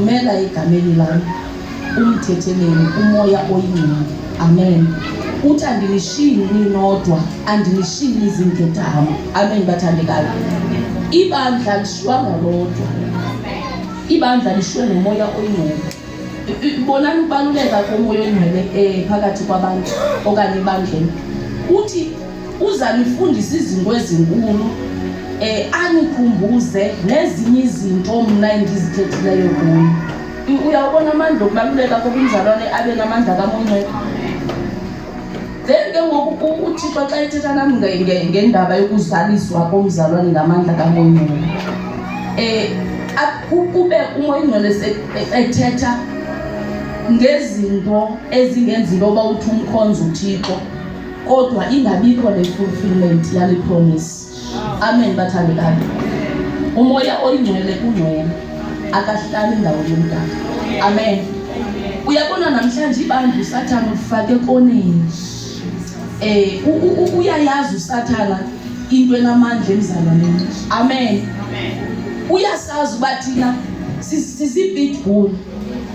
Ndizanithumela egameni lam umthetheleli, uMoya oyiNgcwele. Amen. Uthi andinishiyi ninodwa, andinishiyi niziinkedama. Amen, bathandekayo. Ibandla lishiywanga lodwa, ibandla lishiywe noMoya oyiNgcwele. Bonani ukubaluleka koMoya oyiNgcwele phakathi kwabantu okanye ebandleni. Uthi uzanifundisa izinto ezinkulu, anikhumbuze nezinye izinto mna endizithethileyo kuni. Uyawubona amandla okubaluleka koba umzalwane abe namandla kaMoya oyiNgcwele. Then ke ngoku uThixo xa ethetha nam ngendaba yokuzaliswa komzalwane ngamandla kaMoya oyiNgcwele, kube uMoya oyiNgcwele ethetha ngezinto ezingenza into yoba uthi umkhonza uThixo kodwa ingabikho le fulfillment yale promise. Amen, bathandekayo. UMoya oyiNgcwele ungcwele, akahlali endaweni yomdaka. Amen. Uyabona namhlanje ibandla uSathana ulifake ekoneni. Uyayazi uSathana into enamandla emzalwaneni. Amen. Uyasazi uba thina sizii-pitbull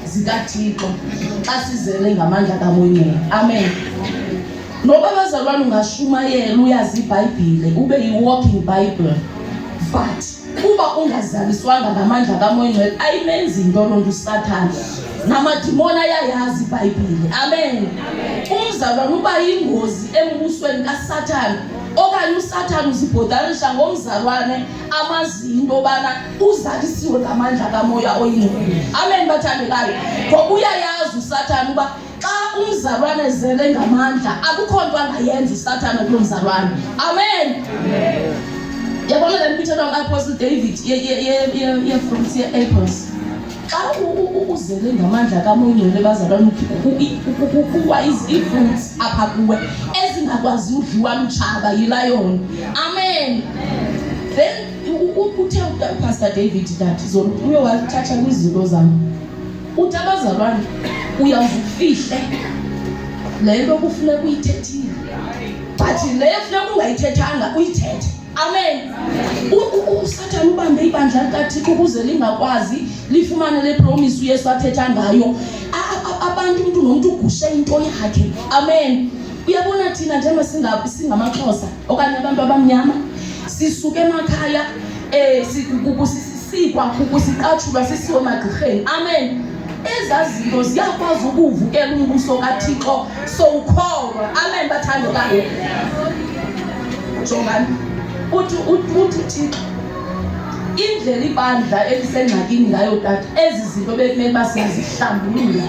zikaThixo xa sizele ngamandla kaMoya oyiNgcwele. Amen. Noba bazalwane ungashumayela uyazi iBhayibhile, ube yi-walking Bible, but uba ungazaliswanga ngamandla kaMoya oyiNgcwele ayimenzi into loo nto uSathana. Namadimoni ayayazi iBhayibhile. Amen. Umzalwane uba yingozi embusweni kaSathana, okanye uSathana uzibhodarisha ngomzalwane amaziyo into yobana uzalisiwe ngamandla kaMoya oyiNgcwele. Amen, bathandekayo. Ngoba uyayazi uSathana uba xa umzalwane ezele ngamandla akukho nto angayenza uSathana kuloo mzalwane. Amen. Yabona le nto ithethwa ngu-Apostle David ye-fruits, ye-apples. Xa uzele ngamandla kaMoya oyiNgcwele bazalwane, kuwa ii-fruits apha kuwe ezingakwazi udliwa lutshaba yilayoni. Amen. Then uthe uPastor David that zona uye wathatha kwizinto zam. Uthi abazalwane uyawuze ufihle le nto kufuneka uyithethile, but le funeka ungayithethanga uyithethe. Amen. USathana ubambe ibandla likaThixo ukuze lingakwazi lifumane le promise uYesu athetha ngayo. Abantu umntu nomntu ugushe into yakhe. Amen. Uyabona thina njengoba singamaXhosa okanye abantu abamnyama sisuke emakhaya, sisikwa kusiqatshulwa sisiwe emagqirheni. Amen. Ezaa zinto ziyakwazi ukuwuvukela umbuso kaThixo sowukholwa. Amen, bathandekayo. Jongani, uthi uThixo indlela ibandla elisengxakini ngayo tata, ezi zinto bekumele uba siyazihlambulula.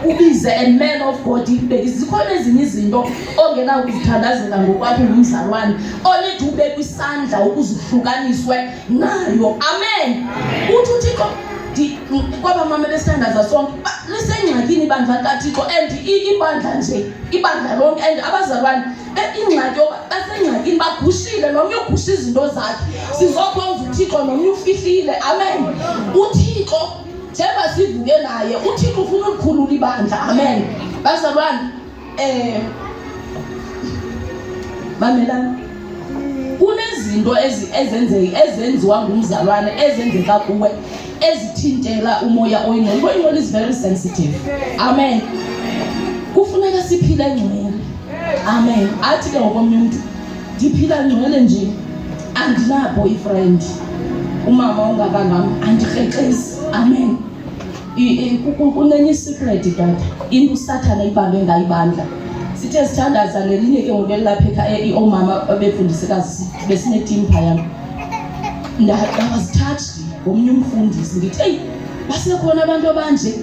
Ubize a man of God ikubekise. Zikhona ezinye izinto ongenakuzithandazela ngokwakho ungumzalwane, onide ubekwe isandla ukuze uhlukaniswe nayo. Amen. Uthi uThixo kwaba mama besithandaza sonke, lisengxakini ibandla likaThixo, and ibandla nje, ibandla lonke, and abazalwane ingxaki yoba basengxakini, bagushile, nomnye ugusha izinto zakhe. Sizokhonza uThixo nomnye ufihlile. Amen. uThixo njengoba sivuke naye, uThixo ufuna ukukhulula ibandla. Amen. Bazalwane, mamelani, kunezinto ezenziwa ngumzalwane ezenzeka kuwe ezithintela uMoya oyiNgcwele. Umoya oyiNgcwele is very sensitive. Amen. Kufuneka siphile ngcwele. Amen. Athi ke ngokomnye umntu, ndiphila ngcwele nje, andina-boyfriend, umama ungakangam andikrexezi. Amen. Kunenye isecret tata, into uSathana ibambe ngayo ibandla. Sithe sithandaza nelinye ke ngoku elilapha ekhaya, oomama abefundisikazi besineteam phayana. I was touched ngomnye umfundisi, ndithi eyi basekhona abantu abanje,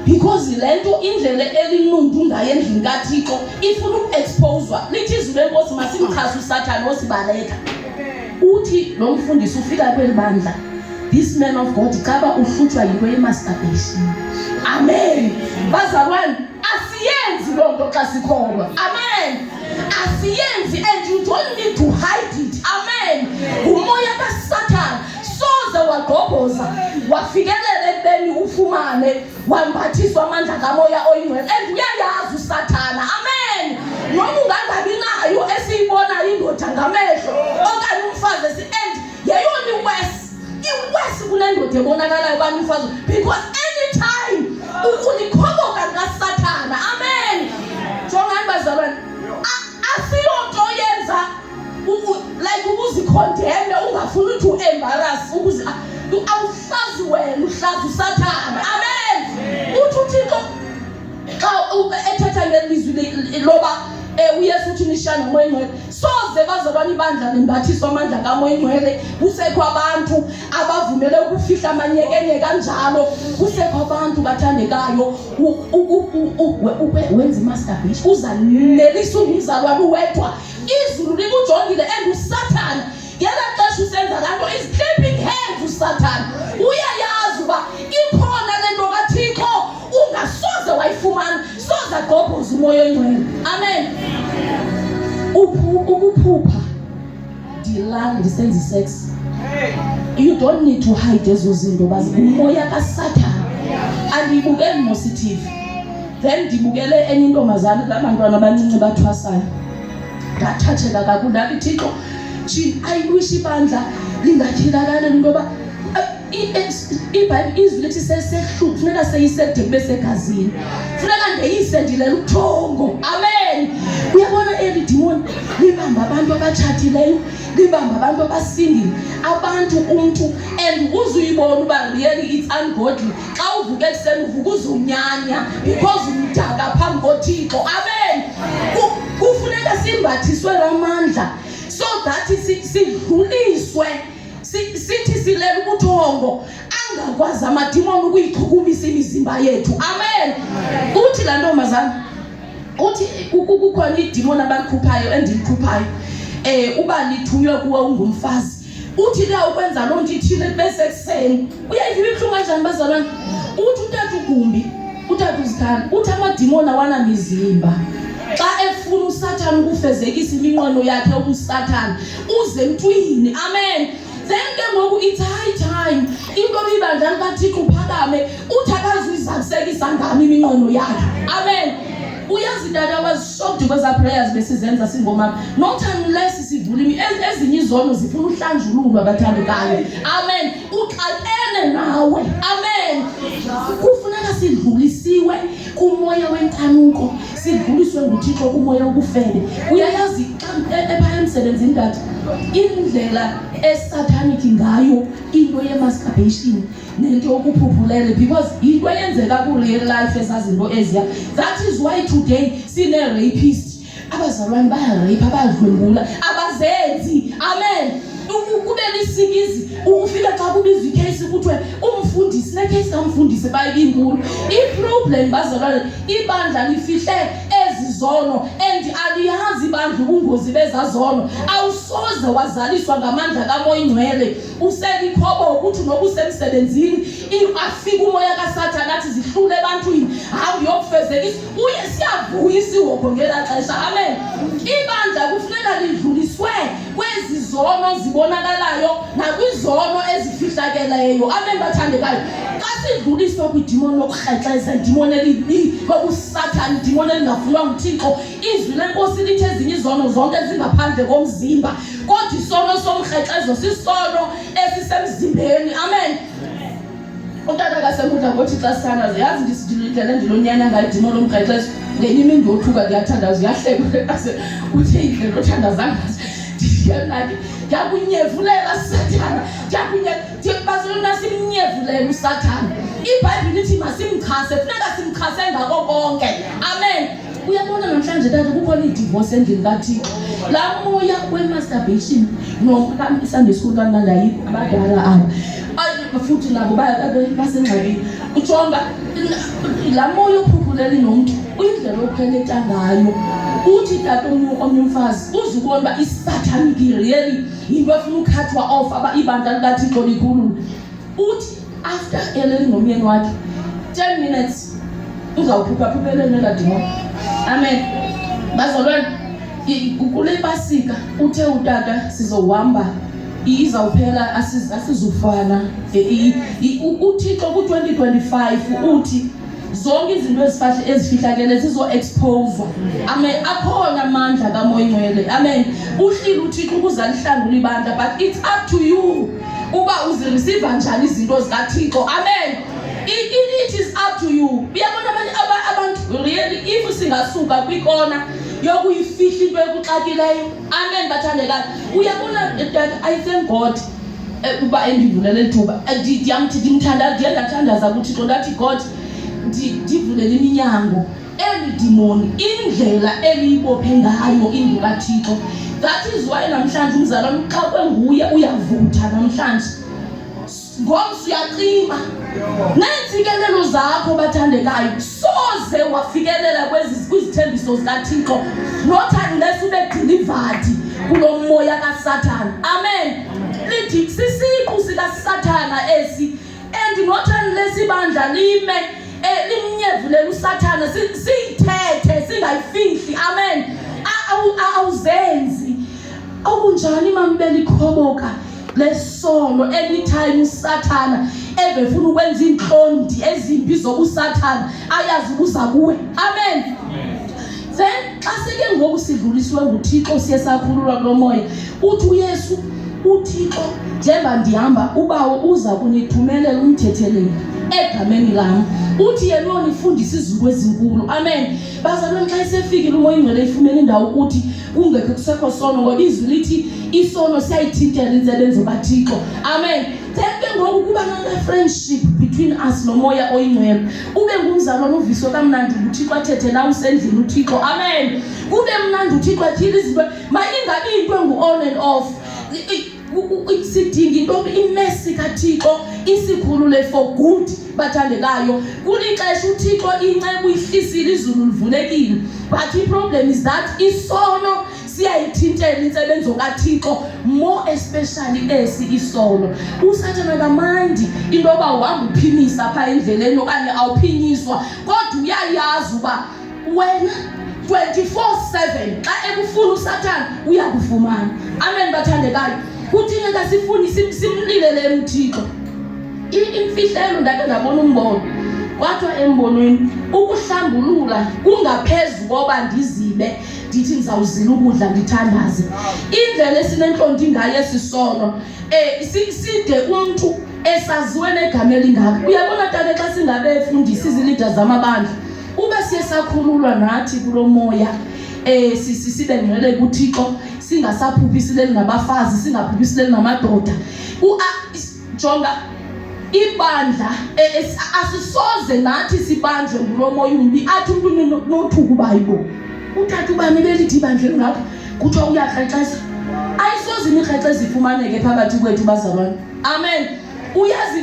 because le nto indlela elinundu ngayo endlini kaThixo ifuna ukuexposwa. Lithi izwi lenkosi masimchase uSathana osibaleka. Uthi lo mfundisi ufika kweli bandla, this man of God caba uhlutshwa yinto ye-masturbation. Amen. Bazalwane, asiyenzi loo nto xa sikholwa. Amen. Asiyenzi, and you don't need to hide it. Amen. Ngumoya kaSathana soze wagqobhoza wafikelela ekubeni ufumane wambathiswa amandla kaMoya oyiNgcwele, and uyayazi uSathana. Amen. Noma ungangabi nayo esiyibonayo indoda ngamehlo okanye umfazi and yeyona iwesi, iwesi kunendoda ebonakalayo okanye umfazi, because anytime Ulikhoboka likaSathana. Amen. Jongani bazalwane, asiyonto yenza like ukuzikhondeme, ungafuni ukuthi u-embarrass, ukuze awuhlazi wena, uhlaza uSathana. Amen. Uthi uThixo xa ethetha ngelizwi loba uYesu uthi nishaya noMoya Ingcwele. Soze bazalwane ibandla limbathiswa amandla kaMoya Ingcwele kusekho abantu abavumele ukufihla amanyekenye kanjalo, kusekho abantu bathandekayo wenza imasturbation, uzanelisa ungumzalwane uwedwa, izulu likujongile, and uSathana ngela xesha usenza laa nto is clapping hands. USathana uyayazi uba ikhona le nto kaThixo ungasoze wayifumana, soze agqobhoze uMoya Oyingcwele. Amen. Ukuphupha ndilala ndisenza isex, you don't need to hide ezo zinto, bazi umoya kaSathana. Andiyibukeli mos i-TV, then ndibukele enye intombazana, laa bantwana abancinci bathwasayo, ndathatheka kakhulu. Ndathi, Thixo, tshini, I wish ibandla lingatyhilakala into yoba iBhayibhile, izwi lithi sesehlu funeka seyisede kube segazini, funeka ndeyise ndilela ubuthongo. Amen. Uyabona, eli dimoni libamba abantu abatshatileyo, libamba abantu abasingile, abantu umntu, and uzuyibona uba really it's ungodly xa uvuka ekuseni, uvuka uzunyanya because umdaka phambi koThixo. Amen. Kufuneka simbathiswe la mandla so that sidluliswe, sithi silela ubuthongo, angakwazi amadimoni ukuyichukumisa imizimba yethu. Amen. Uthi laa ntombazana, uthi kukhona idimoni abalikhuphayo, endilikhuphayo, uba lithunywe kuwe ungumfazi, uthi liya ukwenza loo nto ithile kube sekuseni. Uyayiva ibuhlungu kanjani bazalwane? Uthi utata ugumbi, utata uzikhala, uthi amadimoni awanamizimba. Xa efuna uSathana ukufezekisa iminqweno yakhe ubusathana, uze emntwini. Amen. Then ke ngoku it's high time into ibandla likaThixo uphakame, uthi akazuyizalisekisa ngami iminqweno yakhe. Amen. Uyazi tata, was shocked kweza prayers besizenza singomama, not unless sidlula ezinye izono zifuna uhlanjululwa, abathandekayo. Amen. Uxakene nawe. Amen. Kufuneka sidlulisiwe kumoya wenkanuko, sidluliswe nguThixo kumoya wobufebe. Uyayazi xa ephaya emsebenzini tata, indlela esatanic ngayo into ye-masturbation nento yokuphuphulele, because yinto eyenzeka ku-real life ezaa zinto eziya. That is why today sine-rapist. Abazalwane bayareyipha, bayadlwengula, abazenzi. Amen. Kube lisikizi ufika xa kubizwa ikheyisi kuthiwe umfundisi nekheyisi kamfundisi bayibinkulu iproblem. Bazalwane, ibandla lifihle ezi zono and aliyazi ibandla ubungozi bezaa zono. Awusoze wazaliswa ngamandla kaMoya Ingcwele uselikhobo, ukuthi noba usemsebenzini, afike umoya kaSathana athi zihlule ebantwini, hambe uyokufezekisa uye. Siyavuya isihogo ngelaa xesha. Amen. Ibandla kufuneka lidluliswe kwezi zono zibonakalayo nakwizono ezifihlakeleyo. Amen bathandekayo. Xa sidluliswa kwidimoni lokukrexeza, idimoni elibi lobusathana, idimoni elingafunwa nguThixo, izwi leNkosi lithi ezinye izono zonke zingaphandle komzimba, kodwa isono somkrexezo sisono esisemzimbeni. Amen. Utata kasemudla ngothi xa sithandaza, yazi ndindlela endilonyanya ngayo idimo lomkrexezo, ngenye imini ndothuka ndiyathandaza, uyahleka ase uthe indlela othandaza ngazo, ndiyanathi ndiyakunyevulela Sathana, ndiyakunye bazalwana, simnyevulela uSathana. IBhayibhile ithi masimchase, funeka simchase ngako konke. Amen. Uyabona namhlanje tata, kukhona iidivorce endlini kaThixo, laa moya we-masturbation. No, iSunday school kamnandi ayikho, abadala aba futhi nabo basengxakini. Ujonga laa moya ophuphulela nomntu, uyindlela okhweleta ngayo. Uthi tata omnye umfazi uze ubona uba isatanic really yinto efuna ukhathwa off, aba ibandla likaThixo likhulule. Uthi after eleli nomyeni wakhe 10 minutes, uzawuphupha phupheleni elaa dimoni. Amen bazalwane. Kule pasika uthe utata sizohamba, izawuphela, asizufana. UThixo ku-2025 uthi zonke izinto ezifihlakele zizo-exposwa. Amen. Akhona amandla kaMoya Ingcwele. Amen. Uhlile uThixo ukuze alihlangule ibandla, but it's up to you uba uzireceiva njani izinto zikaThixo. Amen. It is up. up to you. Uyabona abanye abantu really if singasuka kwikona yokuyifihla into ekuxakileyo. Amen bathandekayo. Uyabona tata, I thank God uba endivulele ithuba. Ndiyamthi ndimthanda ndiye ndathandaza kuThixo ndathi God ndivulele iminyango eli dimoni indlela eliyibophe ngayo indlu kaThixo. That is why namhlanje umzalwane uxakwe nguye uyavutha namhlanje. Ngomso uyacima. Neentsikelelo zakho bathandekayo soze wafikelela kwezi kwizithembiso zikaThixo not unless ube delivered kulo moya kaSathana. Amen. Lithi sisiqu sikaSathana esi and not unless ibandla lime limnyevulela uSathana siyithethe singayifihli. Amen. Awuzenzi okunjani mambe likhoboka lesono anytime uSathana evefuna ukwenza iintlondi ezimbi zobusathana ayazi ubuza kuwe. Amen. Then xa sike ngoku sidlulisiwe nguThixo siye sakhululwa kulo moya, uthi uYesu uThixo njengoba ndihamba ubawo uza kunithumelela umthetheleli egameni lam, uthi yena uyonifundisa izinto ezinkulu. Amen. Bazalwane, xa isefikile umoya ingcwele ifumene indawo ukuthi kungekho kusekho sono, ngoba izwi lithi isono siyayithintela intsebenzo kaThixo. Amen. Then ke ngoku kuba nale friendship between us nomoya oyingcwele, ube ngumzalwane uviswe kamnandi nguThixo, athethe nawe usendlini uThixo. Amen. Kube mnandi uThixo atyhile izinto, mayingabi into engu-on and off. Sidinga into imesi kaThixo isikhulule for good bathandekayo. Kulixesha uThixo inceku ihlisile, izulu livulekile, but i-problem is that isono siyayithintela intsebenzo kaThixo, more especially esi isono. USathana akamandi into yoba uhamba uphimisa phaa endleleni okanye awuphinyiswa, kodwa uyayazi uba wena 24/7 xa ekufuna uSathana uyakufumana. Amen bathandekayo. Kuthina sifuni simlilele uThixo. Imfihlelo, ndake ndabona umbono, kwathiwa embonweni ukuhlambulula kungaphezu koba ndizibe ndithi ndizawuzila ukudla ndithandaze. Indlela esinentlonti ngayo esisono side umntu esaziwe negama elingaka. Uyabona tata, xa singabefundisi izilida zamabandla, uba siye sakhululwa nathi kulo moya sibe ngcwele kuThixo, singasaphuphi sileli nabafazi, singaphuphi sileli namadoda. Jonga ibandla asisoze nathi sibanjwe ngulo moya umbi athi umntu nothuka uba hayibo utata ubani belithi ibandla elingaka kuthiwa uyakrexeza. Ayisoze imikrexeza ifumaneke phakathi kwethu bazalwane. Amen. Uyazi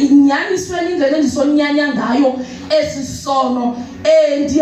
inyanisweni indlela endisonyanya ngayo esi sono ndiye.